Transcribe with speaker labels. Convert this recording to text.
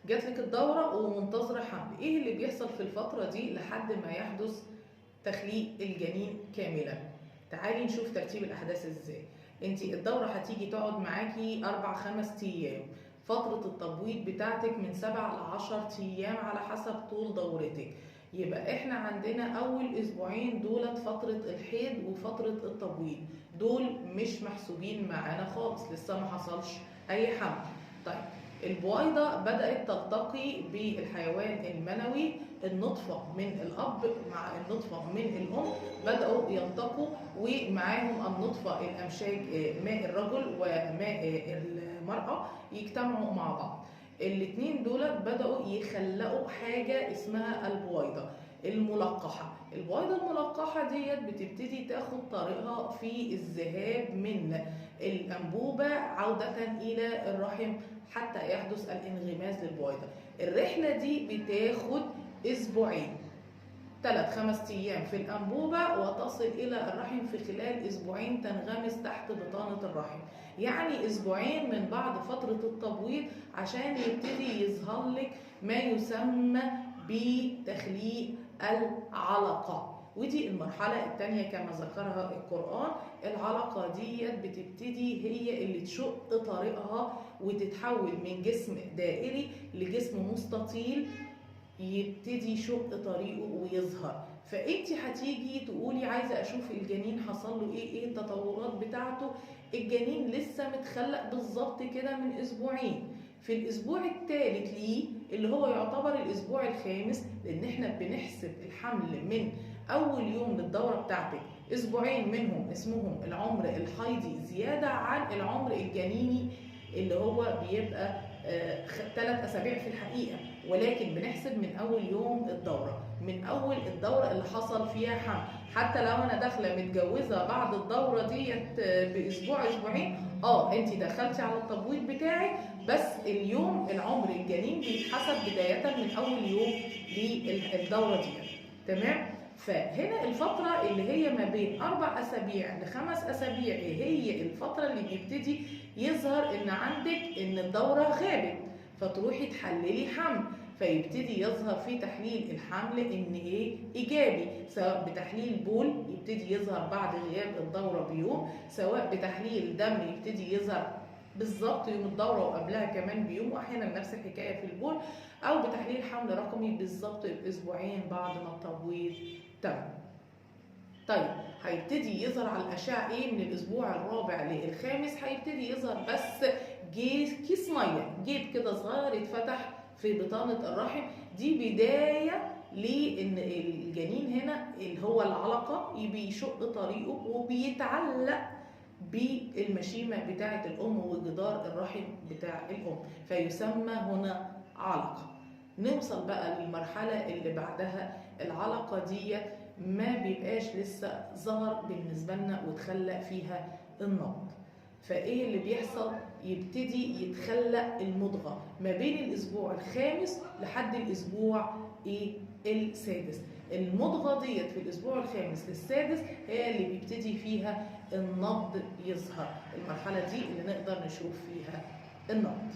Speaker 1: جاتلك الدورة ومنتظرة حمل، ايه اللي بيحصل في الفترة دي لحد ما يحدث تخليق الجنين كاملا؟ تعالي نشوف ترتيب الأحداث ازاي. انت الدورة هتيجي تقعد معاكي 4-5 أيام، فترة التبويض بتاعتك من 7 ل10 أيام على حسب طول دورتك. يبقى احنا عندنا اول اسبوعين دولت فترة الحيض وفترة التبويض، دول مش محسوبين معانا خالص، لسه ما حصلش اي حمل. طيب البويضة بدأت تلتقي بالحيوان المنوي، النطفة من الأب مع النطفة من الأم بدأوا يلتقوا، ومعاهم النطفة الأمشاج ماء الرجل وماء المرأة يجتمعوا مع بعض. الاتنين دول بدأوا يخلقوا حاجة اسمها البويضة الملقحة. البويضة الملقحة ديت بتبتدي تاخد طريقها في الذهاب من الأنبوبة عودة إلى الرحم حتى يحدث الانغماس للبويضة. الرحلة دي بتاخد أسبوعين، 3-5 أيام في الأنبوبة وتصل إلى الرحم في خلال أسبوعين، تنغمس تحت بطانة الرحم، يعني أسبوعين من بعد فترة التبويض عشان يبتدي يظهر لك ما يسمى بتخليق العلقة. ودي المرحلة الثانية كما ذكرها القرآن. العلقة ديت بتبتدي هي اللي تشق طريقها وتتحول من جسم دائري لجسم مستطيل، يبتدي يشق طريقه ويظهر. فانت هتيجي تقولي عايزه اشوف الجنين حصل له ايه، ايه التطورات بتاعته. الجنين لسه متخلق بالظبط كده من اسبوعين، في الاسبوع الثالث ليه اللي هو يعتبر الاسبوع الخامس، لان احنا بنحسب الحمل من اول يوم للدورة بتاعتك، اسبوعين منهم اسمهم العمر الحيضي زيادة عن العمر الجنيني اللي هو بيبقى 3 أسابيع في الحقيقة، ولكن بنحسب من أول يوم الدورة، من أول الدورة اللي حصل فيها حمل. حتى لو أنا داخلة متجوزة بعد الدورة ديت بأسبوع أسبوعين، أنت دخلتي على التبويض بتاعك، بس اليوم العمر الجنين بيتحسب بداية من أول يوم للدورة ديت. تمام؟ فهنا الفترة اللي هي ما بين 4 أسابيع ل5 أسابيع هي الفترة اللي بيبتدي يظهر إن عندك إن الدورة غابت، فتروحي تحللي حمل، فيبتدي يظهر في تحليل الحمل إن إيه إيجابي، سواء بتحليل بول يبتدي يظهر بعد غياب الدورة بيوم، سواء بتحليل دم يبتدي يظهر بالظبط يوم الدورة وقبلها كمان بيوم، وأحيانا نفس الحكاية في البول، أو بتحليل حمل رقمي بالظبط بأسبوعين بعد ما التبويض تم. طيب هيبتدي يظهر على الأشعة إيه من الأسبوع الرابع للخامس؟ هيبتدي يظهر بس كيس مية، جيب كده صغير يتفتح في بطانة الرحم. دي بداية لأن الجنين هنا اللي هو العلقة بيشق طريقه وبيتعلق بالمشيمة بتاعة الأم وجدار الرحم بتاع الأم، فيسمى هنا علقة. نوصل بقى للمرحلة اللي بعدها، العلقة دي ما بيبقاش لسه ظهر بالنسبة لنا وتخلق فيها النبض. فإيه اللي بيحصل؟ يبتدي يتخلق المضغة ما بين الأسبوع الخامس لحد الأسبوع السادس. المضغة ديت في الأسبوع الخامس للسادس هي اللي بيبتدي فيها النبض يظهر، المرحلة دي اللي نقدر نشوف فيها النبض.